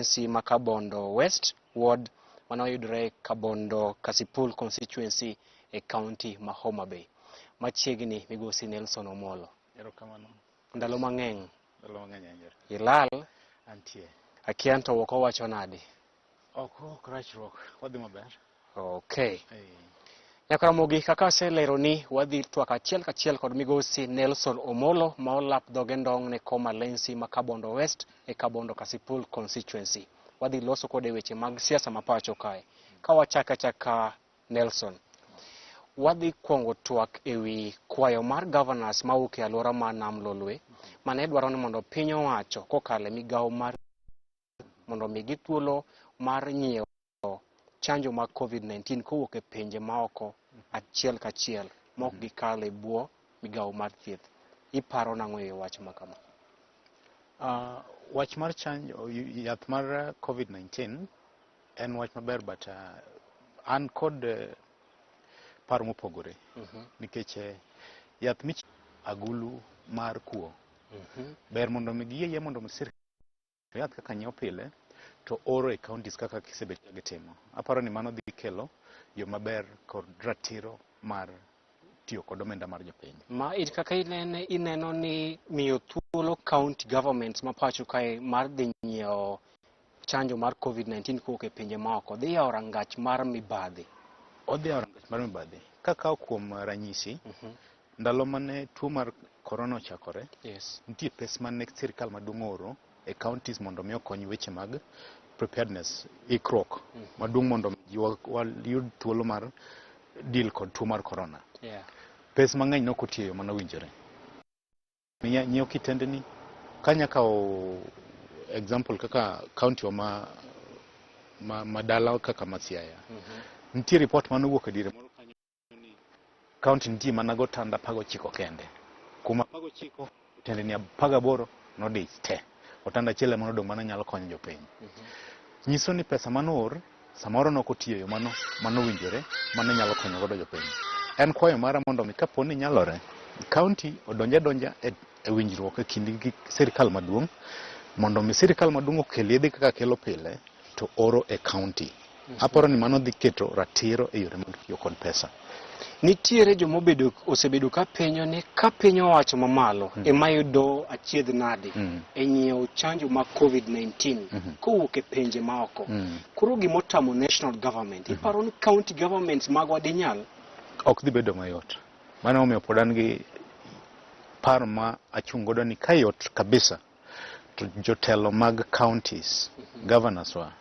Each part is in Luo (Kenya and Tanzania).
Malensi ma Kabondo West Ward mane oyudore Kabondo Kasipul constituency e county ma Homa Bay. Machiegni migosi Nelson Omolo. Erokamano. Ndalo mang'eny. Ndalo mang'eny ahinya. Ilal. Antie. Akia to oko wacho nade? Oko ok rachruok. Wadhi maber. Okay. Hey. Nyakaramogi kaka aselero ni wadhi twak achiel kachiel kod migosi Nelson Omolo ma olap dhoge ndong' ne koma Lensi ma Kabondo West e Kabondo Kasipul constituency. Wadhi loso kode weche mag siasa ma pacho kae. Ka wachaka chaka Nelson, wadhi kwongo twak e wi kwayo mar governors mawuok e alwora mar Nam Lolwe mane dwaro ni mondo piny owacho kokalo e migawo mar mondo omigi thuolo mar nyiewo chanjo mag COVID-19 kowuok e pinje maoko achiel kachiel mok gikalo e bwo migawo mar thieth. Iparo nang'o e wach ma kama? Wach mar chanjo, yath mar COVID-19 en wach maber, but an kod paro mopogore nikech yath mich agulu mar kuo ber mondo mi giyie mondo mi sirkal yath kaka nyiewo pile to oro e counties kaka kisebet ka gitimo. Aparo ni mano dhi kelo yo maber kod ratiro mar tiyo kod omenda mar jopiny. Ma it kaka inene, ineno ni miyo thuolo county governments ma pacho kae mar dhi nyiewo chanjo mar COVID-19 kowuok e pinje maoko dhi yawo rangach mar mibadhi. Odhi yawo rangach mar mibadhi. Kakawo kuom ranyisi, ndalo mane tuo mar corona ochakore, nitie pes mane sirikal maduong' ooro e counties mondo mi okony weche mag preparedness, ikruok maduong' mondo ji wayud thuolo mar deal kod tuo mar corona. Pes mang'eny nok otiyo e yo manowinjore. Nyiewo kitendni, kanya kawo example kaka county wa ma dala kaka ma Siaya. Nitie report manowuok e diere moro kanyo ni county nitie mana gotanda 19 kende. Kuom 19, otendni 18 nodich te. Otanda achiel ema nodong' mane nyalo konyo jopiny. Nyiso ni pesa manoor samoro nok otiyo e yo mano manowinjore mane nyalo konyo godo jopiny. En kwayo mara mondo mi kapo ni nyalore, county odonj adonja e winjruok e kindgi gi sirikal maduong' mondo mi sirikal maduong' okel yedhe kaka kelo pile to oro e county. Aparo ni mano dhi keto ratiro e yore mag tiyo kod pesa. Nitiere joma obedo osebedo ka penjo ni ka piny owacho mamalo ema yudo achiedh nade e nyiewo chanjo mag COVID-19 kowuok e pinje maoko. Koro gimotamo national government, iparo ni county governments magwa dinyal? Ok dhi bedo mayot. Mano omiyo pod an gi paro ma achung' godo ni ka yot kabisa to jotelo mag counties, governors wa,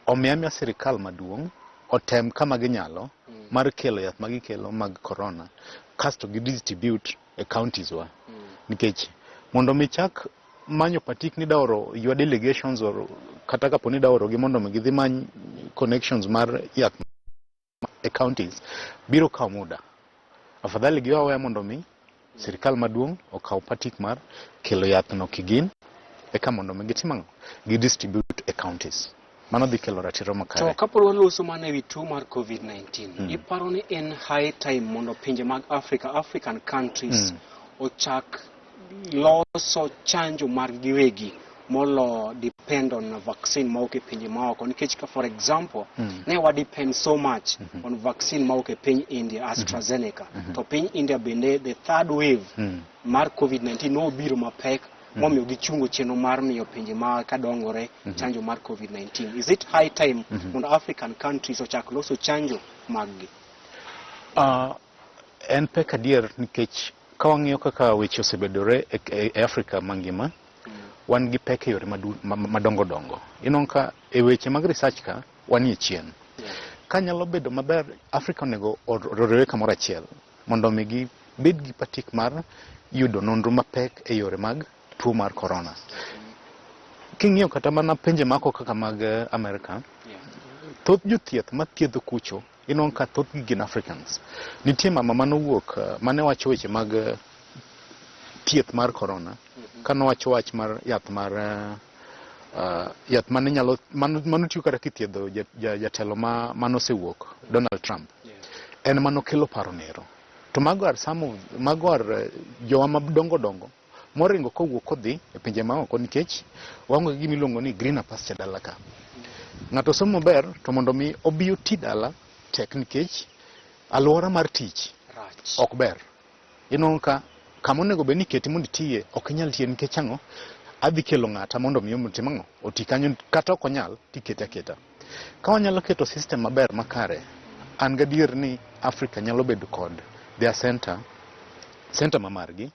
omiya miya sirikal maduong' otem kama ginyalo mar kelo yath ma gikelo mag corona kasto gi distribute e counties wa. Nikech mondo mi chak manyo patik ni daoro your delegations or kata kapo ni daoro gi mondo mi gidhi many connections mar yath e counties biro kawo muda. Afadhali giwe aweya mondo mi sirikal maduong' okaw patik mar kelo yath no kigin eka mondo mi gitim ang'o? Gi distribute e counties. Mano dhi kelo ratiro To makare. kapod waloso mana ewi tuo mar COVID-19, iparo ni en high time mondo pinje mag Africa, African countries ochak loso chanjo margi giwegi molo depend on vaccine mawuok e pinje maoko, nikech ka for example ne wa depend so much on vaccine mawuok e piny India, AstraZeneca, to piny India bende the third wave mar COVID-19 nobiro mapek momiyo gichungo chenro mar miyo pinje ma kadongore chanjo mar COVID-19. Is it high time mondo African countries ochak loso chanjo maggi? En pek adier, nikech ka wang'iyo kaka weche osebedore e Afrika mangima, wan gi pek e yore madongo dongo. Ineno ka e weche mag research ka wanie chien. Ka nyalo bedo maber, Afrika onego oriwre kamoro achiel mondo mi gibed gi patik mar yudo nonro mapek e yore mag tuo mar corona. King'iyo kata mana pinje mako kaka mag Amerika, thoth jothieth mathiedho kucho inwang'o ka thothgi gin Africans. Nitie mama manowuok mane wacho weche mag thieth mar corona, kanowacho wach mar yath mar yath mane nyalo manotiyo kata kithiedho jatelo ma manosewuok Donald Trump. En manokelo paro nero. To mago are some of mago are jowa madongo dongo. Moringo kowuok kodhi e pinje maoko nikech waonge gi gima iluongo ni greener pasture dala ka. Ng'ato somo maber to mondo mi obi oti dala tek nikech alwora mar tich Rach. ok ber. Inwang'o ka kama onego bed ni iketi mondo itiye ok inyal tiye nikech ang'o? Adhi kelo ng'ata mondo mi otim ang'o? Oti kanyo kata ok onyal tikete aketa. Ka wanyalo keto system maber makare, an gadier ni Africa nyalo bedo kod their center, center ma margi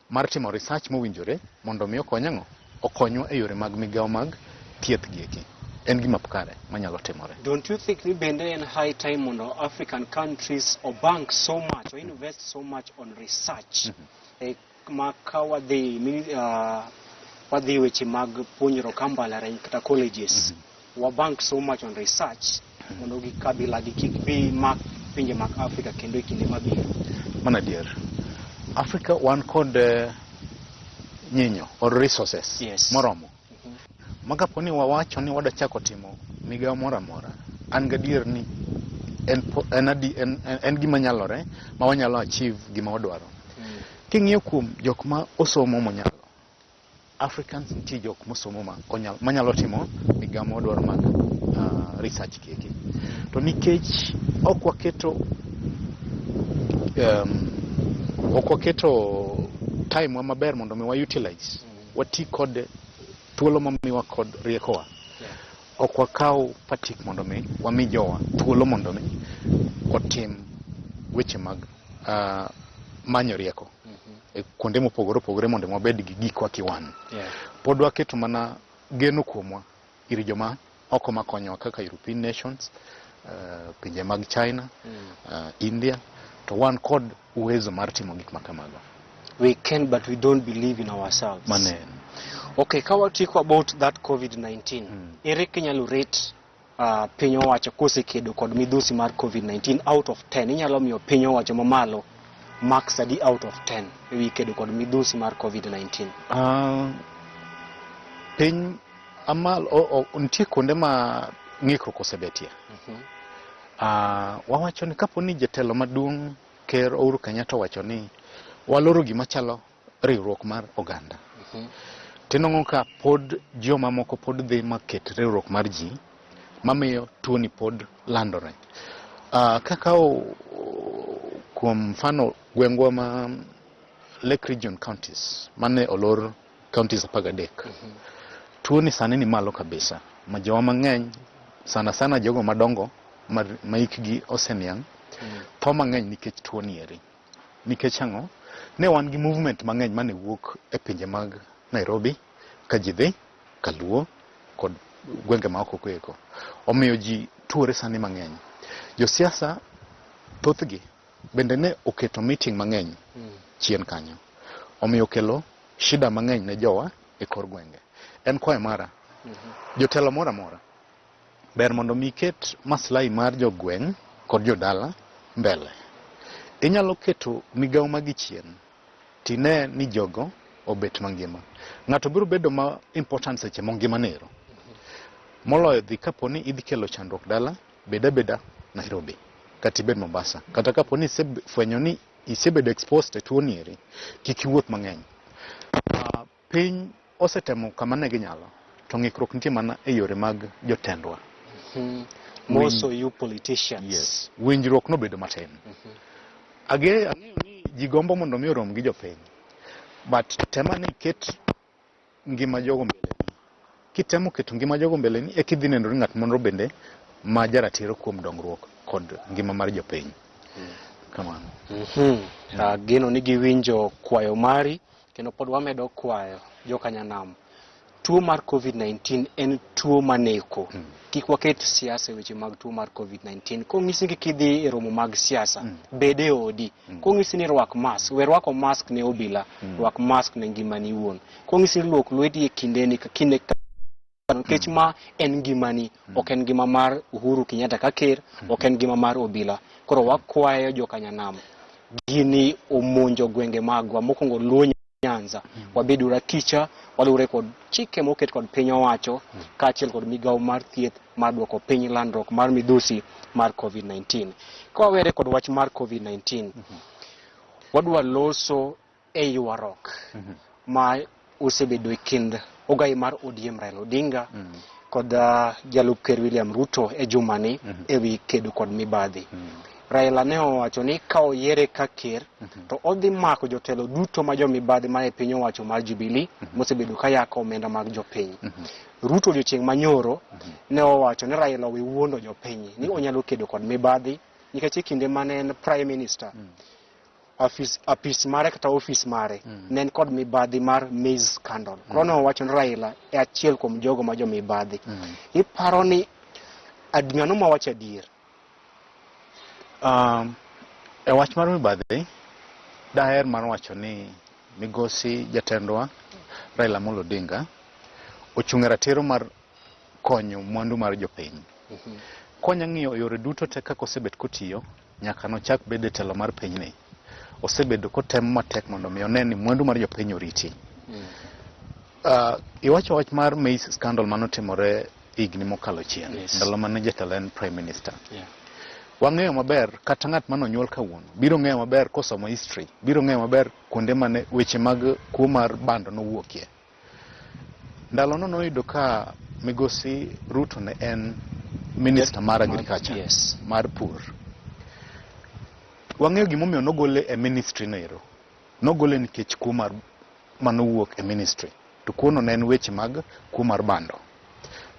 mar timo research mowinjore mondo mi okony ang'o? Okonywa e yore mag migawo mag thieth gi eki. En gima kare manyalo timore. Don't you think ni bende en high time mondo African countries obank so much or invest so much on research ma ka wadhi wadhi weche mag puonjruok ka mbalariany kata colleges, wabank so much on research mondo gi kabila gi kik bi mak pinje mag Africa kendo e kinde mabiro? Mano adier. Africa wan kod nyinyo or resources moromo. Ma kapo ni wawacho ni wadwa chako timo migawo moro amora, an gadier ni en gima nyalore ma wanyalo achieve gima wadwaro. King'iyo kuom jok ma osomo monyalo, Africans nitie jok mosomo ma onyal, manyalo timo migawo ma wadwaro mag research gi eki. To nikech ok waketo time wa maber mondo mi wa utilize, wati kod thuolo mamiwa kod riekowa, ok wakaw patik mondo mi wami jowa thuolo mondo mi otim weche mag manyo rieko e kuonde mopogore opogore mondo mi wabed gi gikwa kiwan. Pod waketo mana geno kuomwa ir joma oko makonyowa kaka European nations, pinje mag China, India, to wan kod uwezo mar timo gik makamago. We can, but we don't believe in ourselves. Mane. Okay, ka watieko about that COVID-19, ere kinyalo rate piny owacho kosekedo kod midhusi mar COVID-19 out of 10? Inyalo miyo piny owacho mamalo marks adi out of 10 e wi kedo kod midhusi mar COVID-19? Piny amal nitie kuonde ma ng'ikruok osebetie. Wawacho ni kapo ni jatelo maduong' Ker Uhuru Kenyatta owacho ni waloro gima chalo riwruok mar oganda. Tinwang'o ka pod joma moko pod dhi maket riwruok mar ji mamiyo tuoni pod landore. Kakawo kuom mfano gwengwa ma Lake Region counties mane olor counties 13. Tuoni sani ni malo kabisa ma jowa mang'eny, sana sana jogo madongo ma hikgi oseniang', tho mang'eny nikech tuoni eri. Nikech ang'o? Ne wan gi movement mang'eny mane wuok e pinje mag Nairobi ka ji dhi Kaluo kod gwenge ma oko koeko. Omiyo ji tuore sani mang'eny. Josiasa thothgi bende ne oketo meeting mang'eny chien kanyo. Omiyo okelo shida mang'eny ne jowa e kor gwenge. En kwayo mara, jotelo moro amora, ber mondo mi ket maslahi mar jogweng' kod jodala mbele. Inyalo keto migawo magi chien tine ni jogo obet mangima. Ng'ato biro bedo ma important seche mongima nero. Moloyo dhi kapo ni idhi kelo chandruok dala, bed abeda Nairobi kata ibed Mombasa. Kata kapo ni isefwenyo ni isebedo exposed e tuo ni eri, kik iwuoth mang'eny. Piny osetemo kama ne ginyalo, to ng'ikruok nitie mana e yore mag jotendwa. More so you politicians. Yes. Winjruok nobedo matin. Ang'eyo ni ji gombo mondo mi orom gi jopiny. But tema ni iket ngima jogo mbele ni. Kitemo keto ngima jogo mbele ni, eka idhi neno ni ng'at moro bende ma jaratiro kuom dongruok kod ngima mar jopiny. Kamano. Ageno ni giwinjo kwayo mari kendo pod wamedo kwayo jokanyanam. Tuo mar COVID-19 en tuo maneko. Kik waket siasa e weche mag tuo mar COVID-19. Kong'isi ni kik idhi e romo mag siasa, bed e odi. Kong'isi ni rwak mask, we rwako mask ne obila, rwak mask ne ngimani iwuon. Kong'isi ni luok lweti e kindeni ka kinde ka nikech ma en ngimani, ok en ngima mar Uhuru Kenyatta ka ker, ok en ngima mar obila. Koro wakwayo jokanyanam, gini omonjo gwenge magwa, mokwongo Luo Nyanza, wabedo akicha, waluwore kod chike moket kod piny owacho, kaachiel kod migawo mar thieth mar duoko piny landruok mar midhusi mar COVID-19. Ka wawere kod wach mar COVID-19, wadwa loso e ywaruok Ma osebedo e kind ogai mar ODM Raila Odinga kod jalup ker William Ruto e jumani e wi kedo kod mibadhi. Raila ne owacho ni ka oyiere ka ker to odhi mako jotelo duto ma jomibadhi ma e piny owacho mar Jubilee mosebedo ka yako omenda mag jopiny. Ruto odiochieng' manyoro ne owacho ni Raila owe wuondo jopiny ni onyalo kedo kod mibadhi nikech e kinde mane en prime minister apis mare kata ofis mare ne en kod mibadhi mar maize scandal. Koro ne owacho ni Raila e achiel kuom jogo ma jomibadhi. Iparo ni ng'ano ma wacho adier? E wach mar mibadhi, daher mar wacho ni migosi jatendwa Raila Amolo Odinga ochung' e ratiro mar konyo mwandu mar jopiny. Konya ng'iyo yore duto te kaka osebet kotiyo nyaka nochak bedo e telo mar pinyni. Osebedo kotemo matek mondo mi one ni mwandu mar jopiny oriti. Iwacho wach mar maize scandal manotimore higni mokalo chien, ndalo mane jatelo en prime minister. Wang'eyo maber kata ng'at mane onyuol kawuono biro ng'eyo maber kosomo history, biro ng'eyo maber kuonde mane weche mag kuo mar bando nowuokie. Ndalono noyudo ka migosi Ruto ne en minister mar agriculture, mar pur. Wang'eyo gimomiyo nogole e ministry no ero. Nogole nikech kuo mar manowuok e ministry. To kuono ne en weche mag kuo mar bando.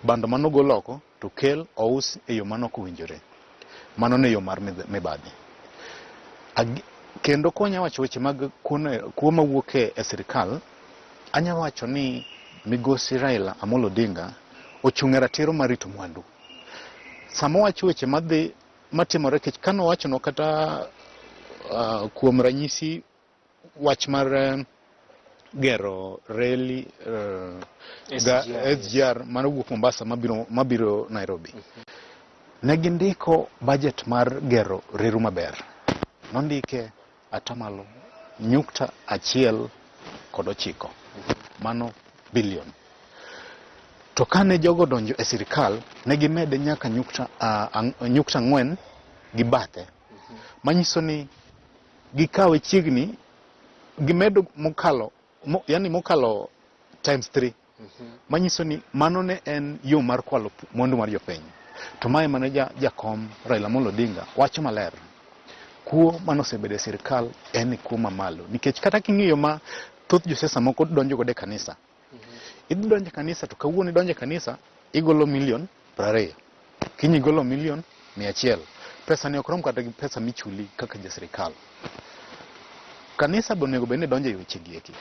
Bando manogol oko to kel ous e yo mane ok owinjore. Mano ne yo mar mibadhi. Kendo konya wacho weche mag kuo mawuok e sirikal, anya wacho ni migosi Raila Amolo Odinga ochung' e ratiro mar rito mwandu. Sama owacho weche madhi matimore kech kanowachono kata kuom ranyisi wach mar gero reli SGR mano wuok Mombasa mabiro Nairobi. Ne gindiko budget mar gero reru maber. Nondike atamalo 1.9 mano billion. To kane jogo donjo e sirikal ne gimede nyaka 4 gi bathe. Manyiso ni gikawe chiegni gimedo mokalo yani mokalo times 3. Manyiso ni mano ne en yo mar kwalo mwandu mar jopiny. To mae mane jakom Raila Amolo Odinga wacho maler. Kuo manosebedo e sirikal en kuo mamalo nikech kata king'iyo ma thoth josiasa moko donjo godo e kanisa. Idhi donjo e kanisa to kawuono idonjo e kanisa igolo milion 20. Kiny igolo milion 100. Pesa ni ok rom kata gi pesa michuli kaka ja sirikal. Kanisa be onego bed ni donjo e weche gi eki.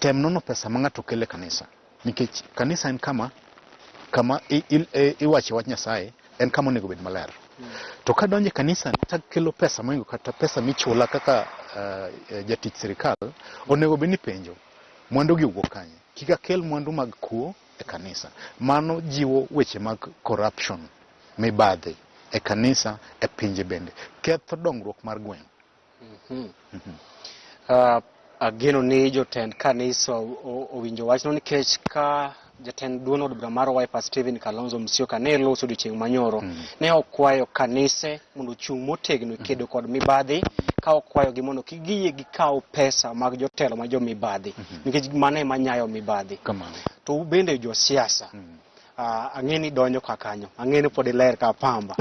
Tem nono pesa ma ng'ato kelo e kanisa. Nikech kanisa en kama iwache wach Nyasaye, en kama onego bed maler. To ka donjo e kanisa to kelo pesa moingo kata pesa michula kaka jatich sirikal, onego bed ni penjo mwandu gi owuok kanye. Kik akel mwandu mag kuo e kanisa. Mano jiwo weche mag corruption, mibadhi e kanisa, e pinje bende. Ketho dongruok mar gweng'. Ageno ni jotend kanisa owinjo wachno nikech ka jatend duond od bura mar Wiper Stephen Kalonzo Musyoka ne loso odiochieng' manyoro ne okwayo kanise mondo ochung' motegno e kedo kod mibadhi ka okwayogi mondo kik giyie gikaw pesa mag jotelo ma jomibadhi nikech mano ema nyayo mibadhi. To bende josiasa ang'e ni donjo ka kanyo, ang'e ni pod iler ka pamba,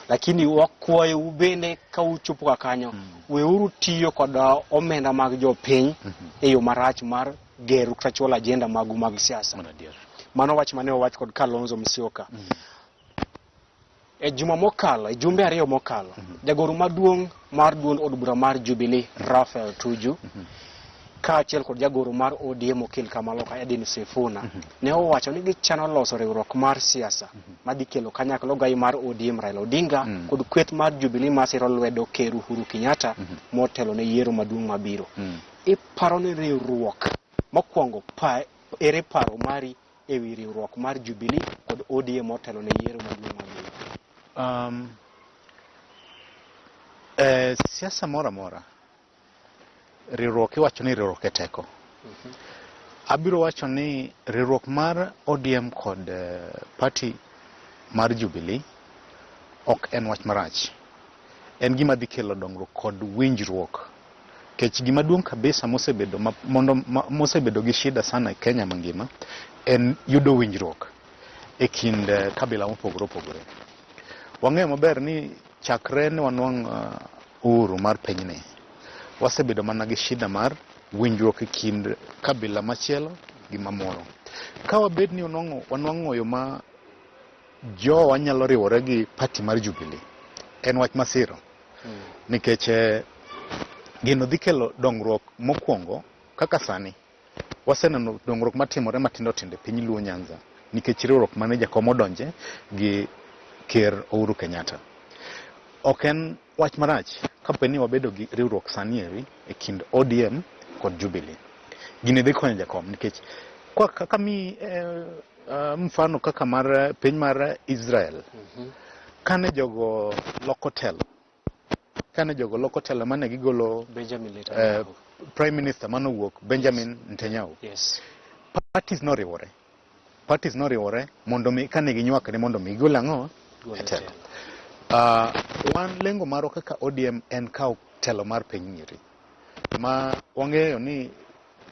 lakini wakwayo bende ka uchopo ka kanyo weuru tiyo kod omenda mag jopiny e yo marach mar gero kata chulo agenda magu mag siasa. Mano wach mane owach kod Kalonzo Musyoka. E juma mokalo, e jumbe ariyo mokalo, jagoro maduong' mar duond od bura mar Jubilee Raphael Tuju kaachiel kod jagoro mar ODM Okil Kamaloka Edwin Sifuna ne owacho ni gichano loso riwruok mar siasa madhi kelo kanyakla ogai mar ODM Raila Odinga kod kweth mar Jubilee masiro lwedo Ker Uhuru Kenyatta motelo ne yiero maduong' mabiro. Iparo ni riwruok mokwongo ere paro mari e wi riwruok mar Jubilee kod ODM motelo ne yiero maduong' mabiro? Siasa moro amora riwruok iwacho ni riwruok e teko. Abiro wacho ni riwruok mar ODM kod party mar Jubilee ok en wach marach. En gima dhi kelo dongruok kod winjruok Kech gima duong' kabisa mosebedo mondo mosebedo gi shida sana e Kenya mangima en yudo winjruok e kind kabila mopogore opogore. Wang'eyo maber ni chakre ne wanwang' uhuru mar pinyni, wasebedo mana gi shida mar winjruok e kind kabila machielo gi mamoro. Ka wabed ni wanwang'o yo ma jowa nyalo riwore gi party mar Jubilee, en wach masiro. Nikech gino dhi kelo dongruok mokwongo kaka sani. Waseneno dongruok matimore matindo tindo e piny Luo Nyanza nikech riwruok mane jakom odonje gi Ker Uhuru Kenyatta. Ok en wach marach kapo ni wabedo gi riwruok sani eri e kind ODM kod Jubilee. Gini dhi konyo jakom nikech kwa kaka mi mfano kaka mar piny mar Israel. Kane jogo loko telo, kane jogo loko telo mane gigolo Benjamin Netanyahu. Prime Minister manowuok Benjamin Netanyahu. Parties noriwore. Parties noriwore mondo mi kane ginywakre mondo mi gigol ang'o? Gol E telo. telo. Wan lengo marwa kaka ODM en kawo telo mar piny nyiri. Ma wang'eyo ni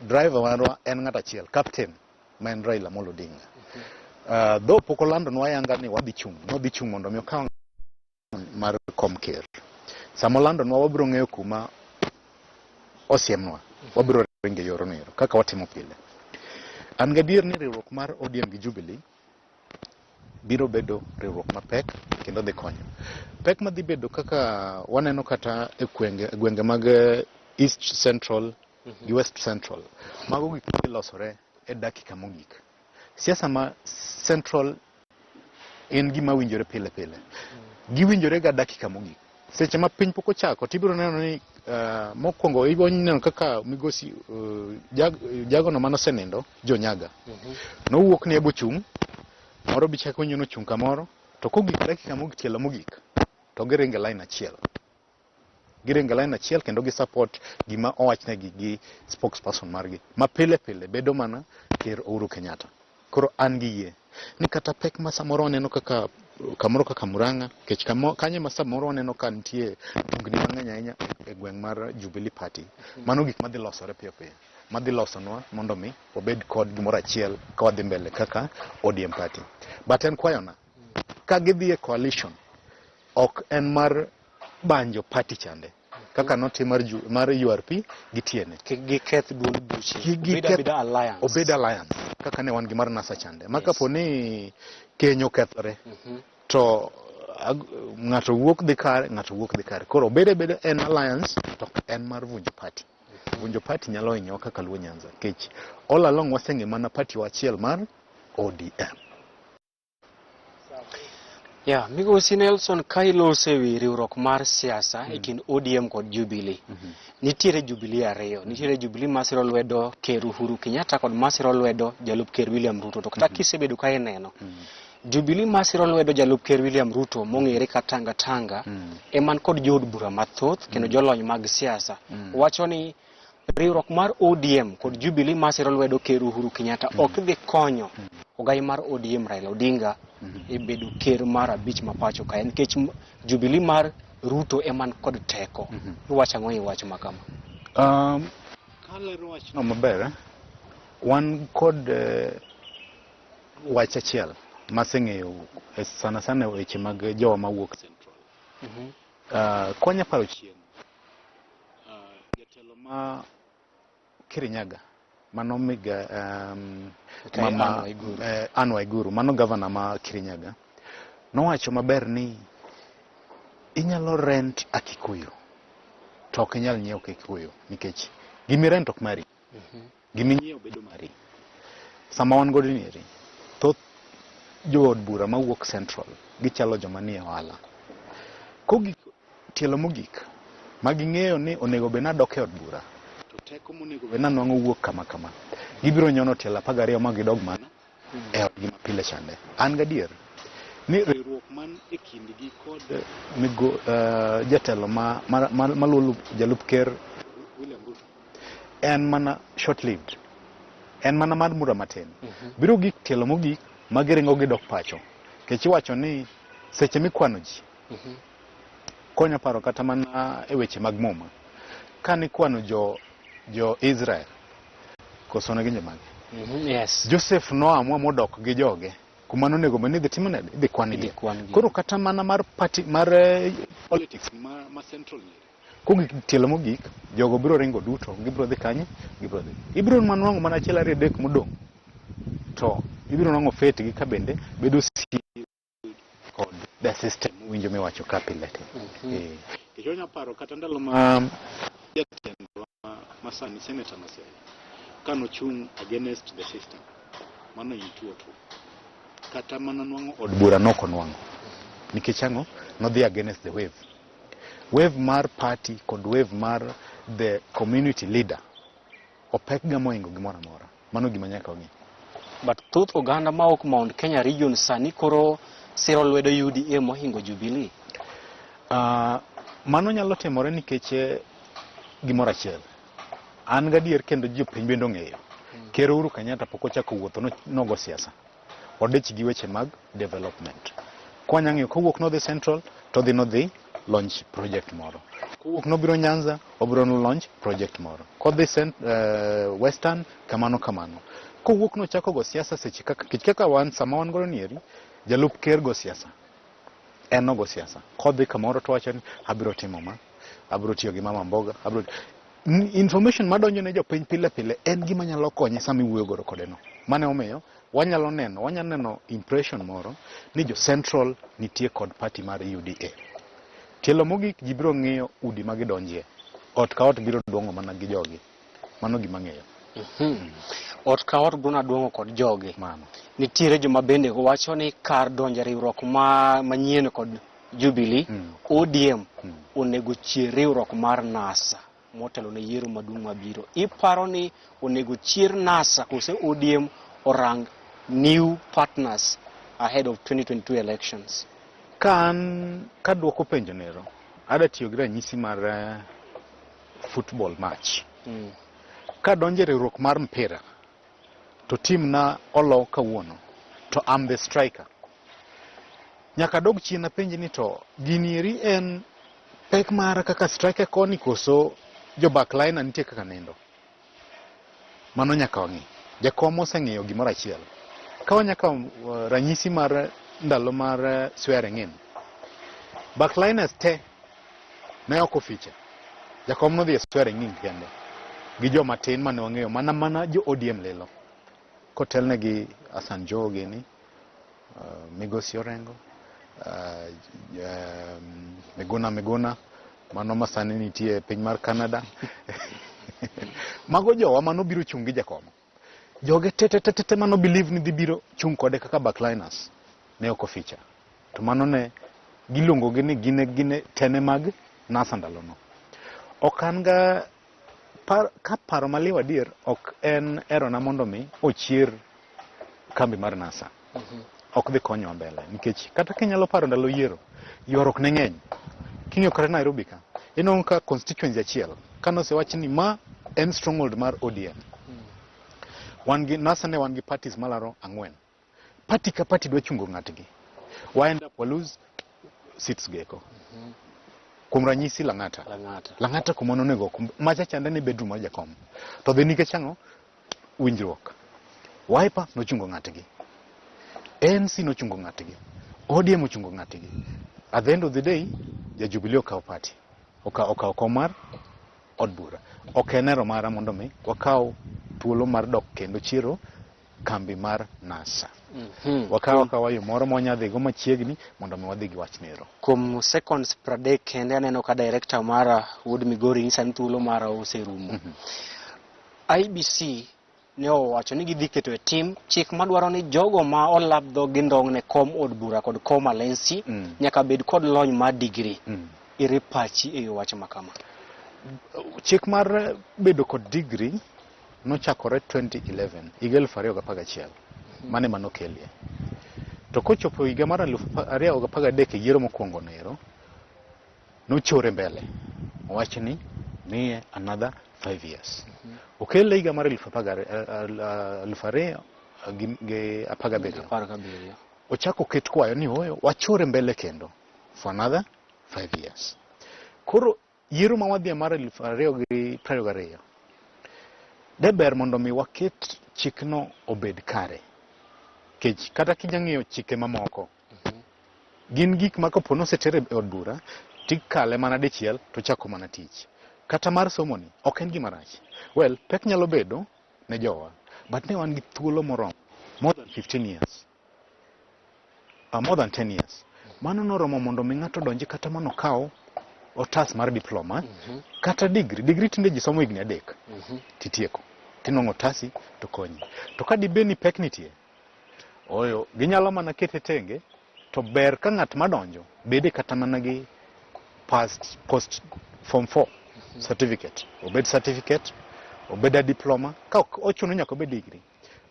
driver marwa en ng'at achiel, captain ma en Raila Amolo Odinga. Dho pok olandonwa ayanga ni wadhi chung', nodhi chung' mondo mi okaw mar kom ker. Sama olandonwa wabiro ng'eyo kuma osiemnwa, wabiro ringo e yorno ero kaka watimo pile. An gadier ni riwruok mar ODM gi Jubilee biro bedo riwruok mapek kendo dhi konyo. Pek madhi bedo kaka waneno kata e gwenge mag East Central gi West Central, mago gik madhi losore e dakika mogik. Siasa ma Central en gima winjore pile pile. Giwinjore ga dakika mogik. Seche ma piny pok ochako, tibiro neno ni mokwongo ibiro neno kaka migosi jagono manosenindo, Jonyaga. Nowuok ni ebo chung', moro be chako winjo nochung' kamoro, to kogik dakika mogik tielo mogik, to giringo e line achiel. Giringo e line achiel kendo gi support gima owachnegi gi spokesperson margi. Ma pile pile bedo mana Ker Uhuru Kenyatta. Koro an gi yie ni kata pek ma samoro waneno kaka kamoro kaka Murang'a, nikech kanyo ma samoro waneno ka nitie tungni mang'eny ahinya e gweng' mar Jubilee Party. Mano gik madhi losore piyo piyo, madhi losonwa mondo mi wabed kod gimoro achiel ka wadhi mbele kaka ODM Party. But en kwayona, ka gidhi e coalition, ok en mar banjo party chande, kaka notim mar URP gi TNA. Kik giketh duond buche. Kik Obed giketh abeda alliance. Obed alliance, kaka ne wan gi mar NASA chande. Ma kapo ni keny okethore, to ng'ato wuok dhi kare, ng'ato wuok dhi kare. Koro obed abeda en alliance, to ok en mar vunjo party. Vunjo party nyalo hinyowa kaka Luo Nyanza, nikech all along waseng'e mana party wa achiel mar ODM. Ya, migosi Nelson, ka iloso e wi riwruok mar siasa e kind ODM kod Jubilee, nitiere Jubilee ariyo, nitiere Jubilee masiro lwedo Ker Uhuru Kenyatta kod masiro lwedo jalup Ker William Ruto. To kata kisebedo ka ineno, Jubilee masiro lwedo jalup Ker William Ruto mong'ere ka Tanga Tanga, eman kod jood bura mathoth kendo jolony mag siasa wacho ni riwruok mar ODM kod Jubilee masiro lwedo Ker Uhuru Kenyatta ok dhi konyo ogai mar ODM Raila Odinga e bedo ker mar abich ma pacho kae, nikech Jubilee mar Ruto eman kod teko. Iwacho ang'o e wach ma kama? Kalero wachno maber, wan kod wach achiel maseng'eyo sana sana weche mag jowa mawuok Central. Konya paro chien, jatelo ma Kirinyaga mano miga, mama, Anne Waiguru. Anne Waiguru, mano gavana ma Kirinyaga, nowacho maber ni inyalo rent a Kikuyu to ok inyal nyiewo Kikuyu nikech gimi rent ok mari, gimi nyiewo bedo mari. Sama wan godo ni eri, thoth jood bura mawuok Central gichalo joma nie ohala. Kogik tielo mogik ma ging'eyo ni onego bed nadok e od bura, to teko monego bed nanwang'o wuok kama kama, gibiro nyono tielo 12 ma gidog mana e odgi mapile chande. An gadier ni riwruok man e kindgi kod jatelo maluwo jalup ker William Ruto en mana short lived, en mana mar muda matin. Biro gik tielo mogik ma giringo gidok pacho. Nikech iwacho ni seche mikwano ji, konya paro kata mana e weche mag muma. Kane ikwano jo Israel, koso ne gin jomage? Yes. Joseph noamua modok gi joge kuma nonego bed ni idhi timo nade? Idhi kwan Idhi gi. kwan gi. Koro kata mana mar party mar politics ma central ni. Kogik tielo mogik, jogo biro ringo duto, gibiro dhi kanye? Gibiro dhi. Ibiro manwang'o mana achiel ariyo adek modong'. To ibiro nwang'o fate gi ka bende bedo kod the system winjo miwacho ka pile te. Nikech wanya paro kata ndalo ma jatendwa ma sani Senator Masiaya kanochung' against the system, mano in 202. Kata mana nwang'o od bura nok onwang'o. Nikech ang'o? Nodhi against the wave. Wave mar party kod wave mar the community leader opek ga mohingo gimoro amora. Mano gima nyaka wang'e. But thoth oganda ma ok Mount Kenya region sani koro siro lwedo UDA mohingo Jubilee. Mano nyalo timore nikech gimoro achiel. An gadier kendo jopiny bende ong'eyo. Ker Uhuru Kenyatta pok ochako wuotho nogo siasa. Odich gi weche mag development. Kwanya ng'iyo kowuok nodhi Central to dhi nodhi launch project moro. Kowuok nobiro Nyanza obiro no launch project moro. Kodhi Western kamano kamano. Kowuok nochako go siasa seche kaka kech kaka wan sama wan godo nieri jalup ker go siasa. En nogo siasa. Kodhi kamoro to wacho ni abiro timo ma, abiro tiyo gi mama mboga, abiro information madonjo ne jopiny pile pile en gima nyalo konye sama iwuoyo godo kode no. Mane omiyo wanyalo neno, wanyalo neno impression moro ni jo Central nitie kod party mar UDA. Tielo mogik ji biro ng'iyo udi ma gidonjie. Ot ka ot biro duong'o mana gi jogi. Mano gima ng'eyo. Ot ka ot biro duong'o kod jogi. Mano. Nitiere joma bende wacho ni kar donjo e riwruok manyien kod Jubilee, ODM onego chier riwruok mar NASA motelo ne yiero maduong' mabiro. Iparo ni onego chier NASA kose ODM orang new partners ahead of 2022 elections? Ka an kaduoko penjo nero, ada tiyo gi ranyisi mar football match. Ka donjo e riwruok mar mpira, to team na olo kawuono, to I'm the striker. Nyaka dog chien apenji ni to gini eri en pek mara kaka striker koni koso jo backliner nitie kaka nindo. Mano nyaka wang'i. Jakom oseng'iyo gimoro achiel. Ka wanyaka ranyisi mar ndalo mar swearing in. Backliners te ne ok ofiche. Jakom nodhi e swearing in kende gi joma tin mane wang'eyo mana jo ODM lilo. Kotelne gi Hassan Joho gini, Migosi Orengo, Miguna Miguna, mano masani nitie e piny mar Canada. Mago jowa mano biro chung' gi jakom. Joge te te te te mano believe ni dhi biro chung' kode kaka backliners ne ok oficha. To mano ne giluongo gi ni gine tene mag NASA ndalono. Ok an ga ka paro maliw adier ok en erona mondo mi ochier kambi mar NASA. Ok dhi konyowa mbele nikech kata kinyalo paro ndalo yiero ywaruok ne ng'eny. King'iyo kata Nairobi ka inwang'o ka constituency achiel kanosewach ni ma en stronghold mar ODM. Wan gi NASA ne wan gi parties malaro 4. Party ka party dwa chungo ng'atgi. Wa end up wa lose seats geko. Kuom ranyisi Lang'ata. Lang'ata. Lang'ata kuma nonego macha chande ni bedroom mar jakom. To dhi nikech ang'o? Winjruok. Wiper nochungo ng'atgi. ANC nochungo ng'atgi. ODM ochungo ng'atgi. At the end of the day, ja Jubilee okawo party. Okawo kom mar od bura. Ok en ero mara mondo mi wakaw thuolo mar dok kendo chiero kambi mar NASA. Wakaw akawa yo moro ma wanyalo dhigo machiegni mondo mi wadhi gi wach nero. Kuom seconds 30 kende aneno ka director mara Wuod Migori nyisa ni thuolo mara oserumo. IBC ne owacho ni gidhi keto e tim chik madwaro ni jogo ma olap dhogi ndong' ne kom od bura kod kom alensi nyaka bed kod lony mar degree. Ere pachi e yo wach ma kama? Chik mar bedo kod degree nochakore 2011, higa 2011, mane manokelie. To kochopo higa mar 2013 e yiero mokwongo nero, nochore mbele. Owach ni miye another 5 years. Okele higa mar 2017. 17. Ochako oket kwayo ni oyo wachore mbele kendo for another 5 years. Koro Yiero ma wadhie mar 2022, de ber mondo mi waket chikno obed kare. Nikech kata kinya ng'iyo chike mamoko, gin gik ma kapo ni oseter e od bura, tikale mana dichiel to chako mana tich. Kata mar somo ni, ok en gima rach. Well, pek nyalo bedo ne jowa, but ne wan gi thuolo moromo, more than 15 years. More than 10 years. Mano noromo mondo mi ng'ato odonji kata mano okaw otas mar diploma, kata degree. Degree tinde ji somo higni 3 titieko. Tinwang'o otasi to konyi. To ka dibed ni pek nitie, oyo, ginyalo mana kete tenge, to ber ka ng'at madonjo bede kata mana gi past, post form 4 certificate. Obed certificate, obed a diploma, ka ok ochuno nyaka obed degree.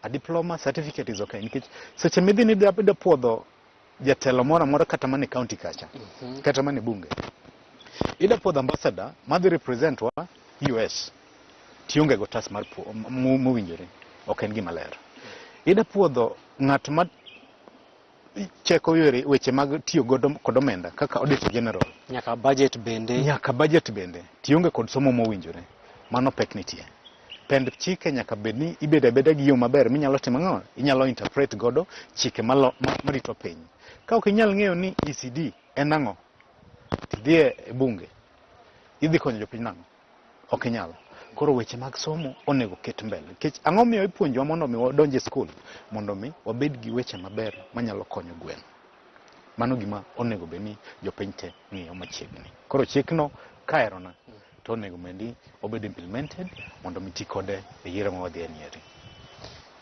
A diploma certificate is okay, nikech seche midhi ni idwa puodho jatelo moro amora kata mana e county kacha, kata mana e bunge. Idwa puodho ambassador madhi represent wa US, tionge go otas mar mowinjore, ok en gima ler. Idwa puodho ng'at ma cheko yore weche mag tiyo godo kod omenda kaka auditor general. Nyaka budget bende. Nyaka budget bende. Tionge kod somo mowinjore. Mano pek nitie. Pend chike nyaka bed ni ibedo abeda gi yo maber minyalo timo ang'o? Inyalo interpret godo chike marito piny. Ka ok inyal ng'eyo ni ECD en ang'o, tidhi e bunge, idhi konyo jopiny nang'o? Ok inyal. Koro weche mag somo onego ket mbele. Nikech ang'o miyo ipuonjowa mondo mi wadonj e skul? Mondo mi wabed gi weche maber manyalo konyo gweng'. Mano gima onego bed ni jopiny te ng'iyo machiegni. Koro chikno kaherona to onego bed ni obed implemented mondo mi ti kode e yiero ma wadhi e nieri.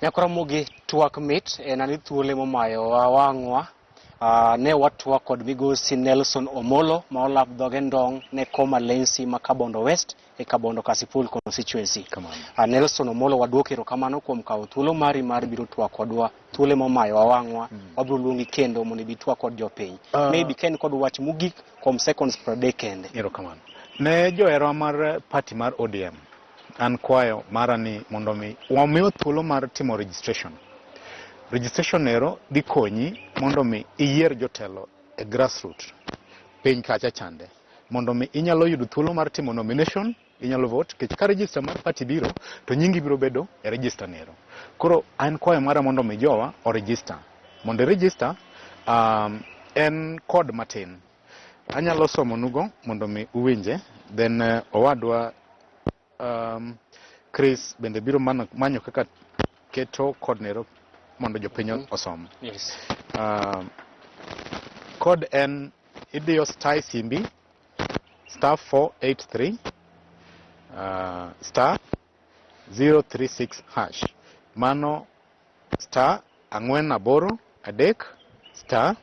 Nyakoromogi twak mit en ani thuolo momayowa wang'wa. Ne watwak kod migosi Nelson Omolo ma olap dhoge ndong' ne koma Lensi ma Kabondo West e Kabondo Kasipul constituency. Nelson Omolo, waduoko erokamano kuom kawo thuolo mari mar biro twak kodwa, thuolo momayowa wang'wa. Wabiro luongi kendo mondo ibi twak kod jopiny. Maybe ka in kod wach mogik kuom seconds 30 kende. Erokamano. Ne joherawa mar party mar ODM, an kwayo mara ni mondo mi wamiwa thuolo mar timo registration. Registration ero dhi konyi mondo mi iyier jotelo e grassroot piny kacha chande. Mondo mi inyalo yudo thuolo mar timo nomination, inyalo vote, nikech ka register mar party biro, to nyingi biro bedo e register nero. Koro an kwayo mara mondo mi jowa o register. Mondo i register, en code matin. Anyalo somo nugo mondo mi uwinje, then owadwa Chris bende biro manyo kaka keto code nero mondo jopiny osom. Code en idiyo star simbi star 483 star 036 hash. Mano star 483 star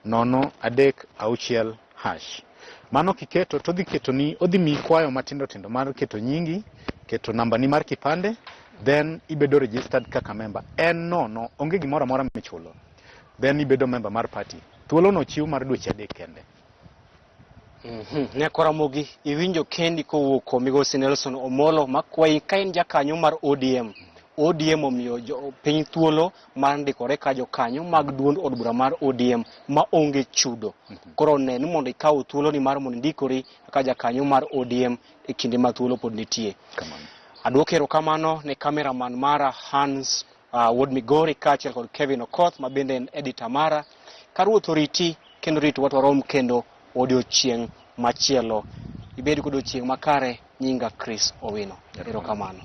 036 hash. Mano kiketo to odhi keto ni odhi miyi kwayo matindo tindo mar keto nyingi, keto namba ni mar kipande, then ibedo registered kaka member. En nono, onge gimoro amora michulo. Then ibedo member mar party. Thuolo no chiw mar dweche 3 kende. Ne Ramogi, iwinjo kendi kowuok kuom migosi Nelson Omolo makwayi ka in jakanyo mar ODM. ODM omiyo piny thuolo mar ndikore ka jokanyo mag duond od bura mar ODM ma onge chudo. Koro ne ni mondo ikaw thuolo ni mar mondo indikori kaka jakanyo mar ODM e kinde ma thuolo pod nitie. Kamano. Aduoko erokamano ne cameraman mara Hans Wuod Migori kaachiel kod Kevin Okoth ma bende en editor mara. Ka Ruoth oriti kendo rito watwarom kendo odiochieng' machielo. Ibed kod odiochieng' makare. Nyinga Chris Owino. Erokamano.